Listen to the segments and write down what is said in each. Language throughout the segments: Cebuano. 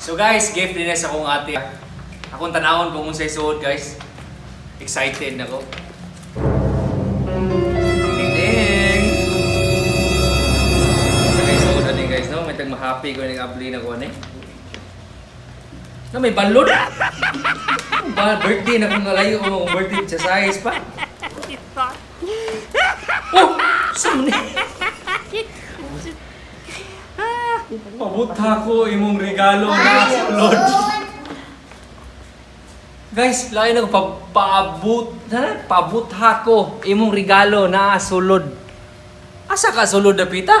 So guys, gift din sa akong ate. Akong tanawon kung unsay suod, guys. Excited na ko. Ding ding. Sa kay suod ani guys, no? May tag ma-happy ko ning abli na ko ani. Na may balon. Ba birthday na kung ngalayo ko akong birthday sa size pa. Oh, sa ni? Pabuta ko imong regalo na sulod. Guys, lain ako paabot, pabutha ko imong regalo na sulod. Asa ka sulod na pita?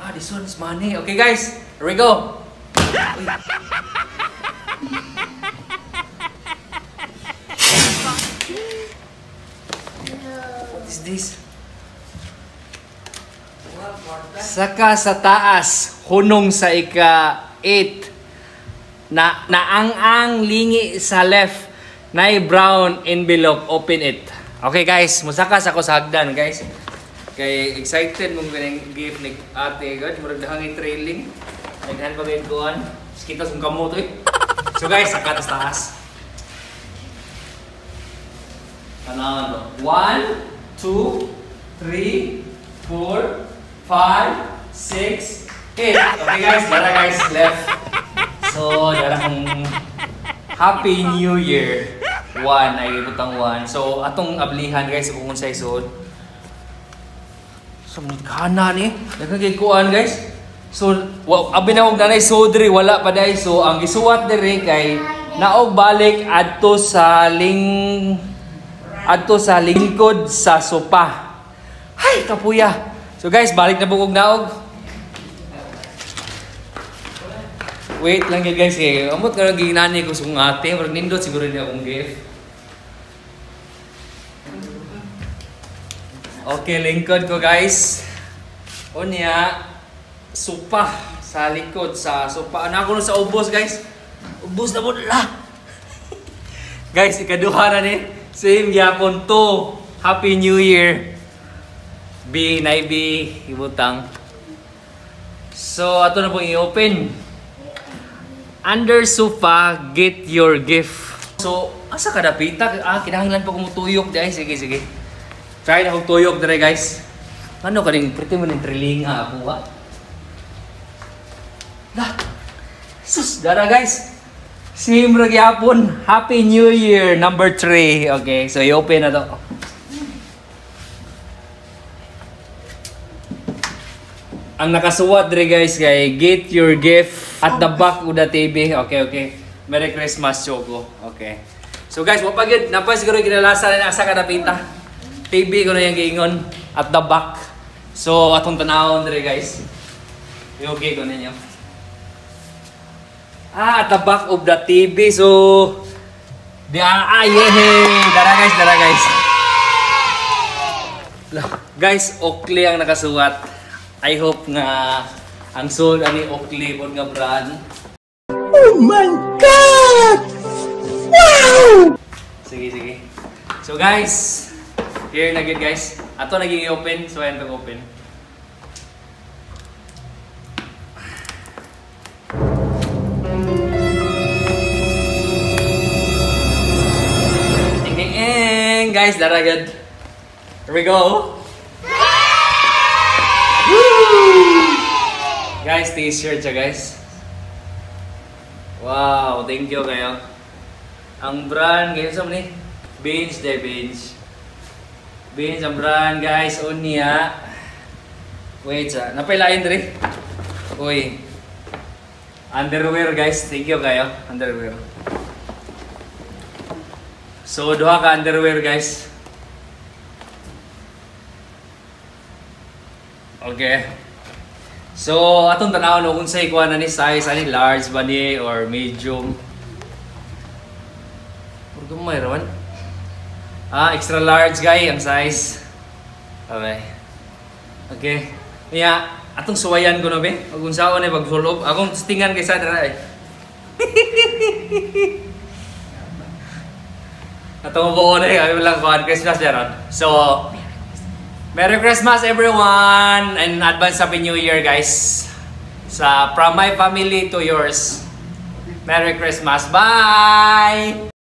Ah, this one is money. Okay guys, here we go. Uy. What is this? Saka sa taas, hunong sa ika-8. Na naang-ang lingi sa left, na brown envelope, open it. Okay guys, musaka sa ko sa hagdan guys. Kay excited mong ganing gift ni ate god, murag dahang trailing. Naghan pa gayud kuan. Kita sa kamot eh. So guys, saka ta sa taas. Ano? 1 2 3 4 5 6 8. Okay guys, dara guys, left. So, dara kong Happy New Year. 1 ay ibutang 1. So, atong ablihan guys kung unsay suod. So, kana ni. Daghan kay kuan guys. So, wow, abi na og nanay sodri wala pa dai. So, ang gisuwat diri kay naog balik adto sa ling adto sa lingkod sa sopa. Hay, kapuya. So guys, balik na bugog naog. Wait lang yun guys eh. Amot ka lang ginani ko sa kong ate. Murag nindot siguro niya akong gift. Okay, lingkod ko guys. Unya, sopa sa likod sa sopa. Ano ako sa ubos guys? Ubos na mo la. Guys, ikaduha na ni. Same gyapon to. Happy New Year. B, na B, ibutang. So, ato na pong i-open. Under sofa, get your gift. So, asa ka dapita? Ah, kinahanglan pa kumutuyok dahil. Sige, sige. Try na kong tuyok dire guys. Ano ka rin? Pretty mo rin trilinga ako ha? Lah! Sus! Dara guys! Same ra gyapon. Happy New Year number 3. Okay, so i-open na to. Ang nakasuwat dire guys kay get your gift at the back of the TV. Okay, okay. Merry Christmas, Choco. Okay. So guys, wa pa gyud napa siguro kinalasa na asa ka dapita. TV ko na yung giingon at the back. So atong tanawon dire guys. Okay ko ninyo. Ah, at the back of the TV. So di ah, yehey. Dara guys, dara guys. Guys, Oakley ang nakasuwat. I hope nga ang sold ani Oakley pod nga brand. Oh my God! Wow! Sige, sige. So guys, here na gid guys. Ato naging i-open, so ayan tong open. Ding ding ding guys, dara gid. Here we go. Guys, t-shirt siya guys. Wow, thank you kayo. Ang brand, guys, sa ni? Beans de Beans. Beans ang brand guys, unya. Wait sa, napailain diri. Uy. Underwear guys, thank you kayo, underwear. So duha ka underwear guys. Okay. So, atong tanawon kung unsay kuha na ni size, ani large ba ni or medium. Puro gamay ra man. Ah, extra large guy ang size. Okay. Okay. Niya, atong suwayan ko no be. Ug unsaon ni pagsulob, akong tingan kay sa dira eh. Atong buo na eh, lang kuan Christmas daron. So, Merry Christmas everyone and advance Happy New Year guys. Sa from my family to yours. Merry Christmas. Bye!